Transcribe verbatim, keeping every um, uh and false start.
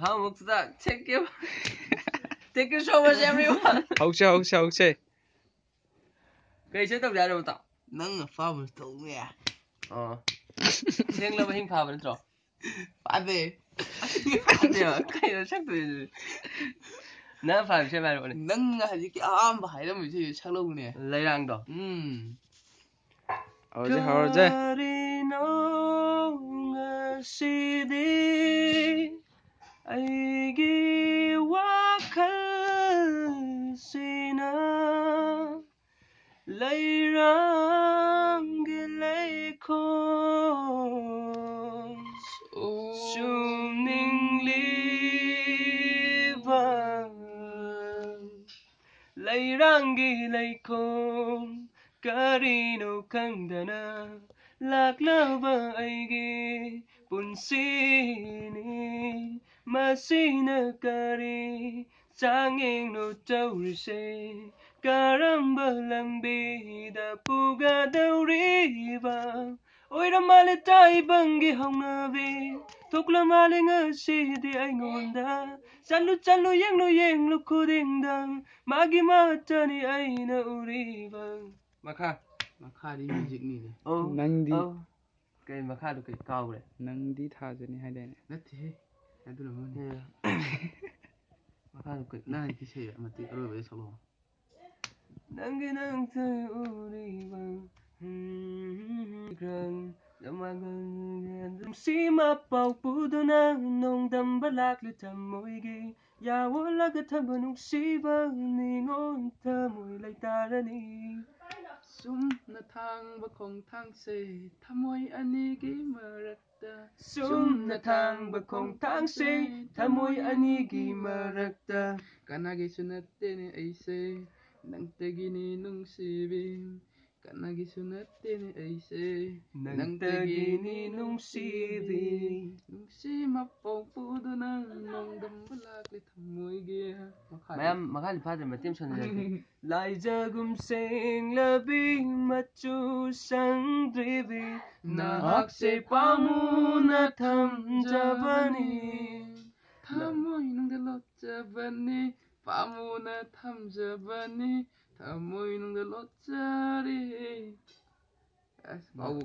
ꯍꯥꯎ, ꯃꯨꯛꯇ thank you. Thank you so much, everyone. ꯍꯧꯁꯦ ꯍꯧꯁꯦ ꯍꯧꯁꯦ꯫ ꯀꯩꯁꯦ ꯇꯧꯖꯦ ꯍꯥꯏꯅꯣ, ꯃꯇꯥꯎ? ꯅꯪ ꯑꯄꯥꯝꯕꯁꯨ ꯇꯧꯅꯦ꯫ ꯑꯣ꯫ ꯊꯦꯡꯂꯕ ꯍꯤꯡ ꯐꯥꯕ ꯅꯠꯇ꯭ꯔꯣ? ꯐꯥꯗꯦ꯫ ꯐꯥꯗꯦꯕ꯫ ꯀꯩꯅꯣ ꯁꯛꯇꯣꯏꯁꯦ? ꯅꯪ ꯐꯥꯕ ꯁꯦꯝ ꯍꯥꯏꯔꯛꯑꯣꯅꯦ꯫ ꯅꯪꯅ ꯍꯧꯖꯤꯛꯀꯤ ꯑꯍꯥꯟꯕ ꯍꯥꯏꯔꯝꯃꯤꯁꯤ ꯁꯛꯂꯧꯕꯅꯦ꯫ ꯂꯩꯔꯥꯡꯗꯣ꯫ ꯎꯝ꯫ ꯍꯧꯔꯁꯦ ꯍꯧꯔꯁꯦ꯫ ꯀꯔꯤꯅꯣ ꯉꯁꯤꯗꯤ ꯑꯩꯒꯤ ꯋꯥꯈꯜꯁꯤꯅ ꯂꯩꯔꯥꯡꯒꯤ ꯂꯩꯈꯣꯡ ꯆꯨꯝꯅꯤꯡꯂꯤꯕ, ꯂꯩꯔꯥꯡꯒꯤ ꯂꯩꯈꯣꯡ ꯀꯔꯤꯅꯣ ꯈꯪꯗꯅ ꯂꯥꯛꯂꯕ ꯑꯩꯒꯤ ꯄꯨꯟꯁꯤꯅꯤ꯫ ꯃꯁꯤꯅ ꯀꯔꯤ ꯆꯥꯡꯌꯦꯡꯅꯣ ꯇꯧꯔꯤꯁꯦ? ꯀꯔꯝꯕ ꯂꯝꯕꯤꯗ ꯄꯨꯒꯗꯧꯔꯤꯕ? ꯑꯣꯏꯔ ꯃꯥꯜꯂꯦ ꯇꯥꯏꯕꯪꯒꯤ ꯍꯧꯅꯕꯤ, ꯊꯣꯛꯂ ꯃꯥꯜꯂꯦ ꯉꯁꯤꯗꯤ ꯑꯩꯉꯣꯟꯗ꯫ ꯆꯠꯂꯨ ꯆꯠꯂꯨ ꯌꯦꯡꯂꯨ ꯌꯦꯡꯂꯨ ꯈꯨꯗꯤꯡꯗ ꯃꯥꯒꯤ ꯃꯇꯅꯤ ꯑꯩꯅ ꯎꯔꯤꯕ꯫ ꯃꯈꯥ꯫ ꯃꯈꯥꯗꯤ ꯃ꯭ꯌꯨꯖꯤꯛꯅꯤꯅꯦ꯫ ꯑꯣ꯫ ꯅꯪꯗꯤ꯫ ꯑꯣ꯫ ꯀꯩ ꯃꯈꯥꯗꯨ ꯀꯩ ꯀꯥꯎꯈ꯭ꯔꯦ꯫ ꯅꯪꯗꯤ ꯊꯥꯖꯅꯤ ꯍꯥꯏꯗꯥꯏꯅꯦ? ꯅꯠꯇꯦꯍꯦ꯫ ꯑꯗꯨꯅ ꯑꯃꯅꯤ꯫ ꯑꯦ꯫ ꯃꯈꯥꯗꯨ ꯀꯩ ꯅꯪ ꯍꯧꯖꯤꯛꯀꯤ ꯏꯁꯩ ꯃꯇꯦꯛ ꯑꯔꯣꯏꯕꯗ ꯁꯛꯂꯛꯑꯣ꯫ ꯅꯪꯒꯤ ꯅꯪꯇ ꯎꯔꯤꯕ, ꯎꯝ, ꯅꯨꯡꯁꯤ ꯃꯄꯥꯎ ꯄꯨꯗꯨꯅ ꯅꯣꯡꯗꯝꯕ ꯂꯥꯛꯂꯤ ꯊꯃꯣꯏꯒꯤ꯫ ꯌꯥꯑꯣꯜꯂꯒ ꯊꯝꯕ ꯅꯨꯡꯁꯤꯕ ꯅꯤꯉꯣꯜ ꯊꯃꯣꯏ ꯂꯩꯇꯥꯔꯅꯤ꯫ ꯆꯨꯝꯅ ꯊꯥꯡꯕ ꯈꯣꯡꯊꯥꯡꯁꯦ ꯊꯃꯣꯏ ꯑꯅꯤꯒꯤ ꯃꯔꯛꯇ꯫ ꯆꯨꯝꯅ ꯊꯥꯡꯕ ꯈꯣꯡꯊꯥꯡꯁꯦ ꯊꯃꯣꯏ ꯑꯅꯤꯒꯤ ꯃꯔꯛꯇ꯫ ꯀꯅꯥꯒꯤꯁꯨ ꯅꯠꯇꯦꯅꯦ ꯑꯩꯁꯦ, ꯅꯪꯇꯒꯤꯅꯤ ꯅꯨꯡꯁꯤꯕꯤ꯫ ꯀꯅꯥꯒꯤꯁꯨ ꯅꯠꯇꯦꯅꯦ ꯑꯩꯁꯦ, ꯅꯪꯇꯒꯤꯅꯤ ꯅꯨꯡꯁꯤꯕꯤ꯫ ꯅꯨꯡꯁꯤ ꯃꯄꯥꯎ ꯄꯨꯗꯨꯅ ꯅꯣꯡꯗꯝꯕ ꯂꯥꯛꯂꯤ ꯊꯃꯣꯏꯒꯤ꯫ ꯃꯈꯥꯗꯤ? ꯃꯌꯥꯝ ꯃꯈꯥꯗꯤ ꯐꯥꯗ꯭ꯔꯦ, ꯃꯇꯦꯛ ꯑꯃ ꯁꯣꯟꯖꯔꯛꯀꯦ꯫ ꯂꯥꯏꯖꯒꯨꯝ ꯁꯦꯡꯂꯕꯤ ꯃꯆꯨ ꯁꯪꯗ꯭ꯔꯤꯕꯤ ꯅꯍꯥꯛꯁꯦ ꯄꯥꯝꯃꯨꯅ ꯊꯝꯖꯕꯅꯤ꯫ ꯊꯃꯣꯏꯅꯨꯡꯗ ꯂꯣꯠꯆꯕꯅꯤ, ꯄꯥꯝꯃꯨꯅ ꯊꯝꯖꯕꯅꯤ, ꯊꯃꯣꯏꯅꯨꯡꯗ ꯂꯣꯠꯆꯔꯤ꯫ ꯑꯁ, ꯄꯥꯎ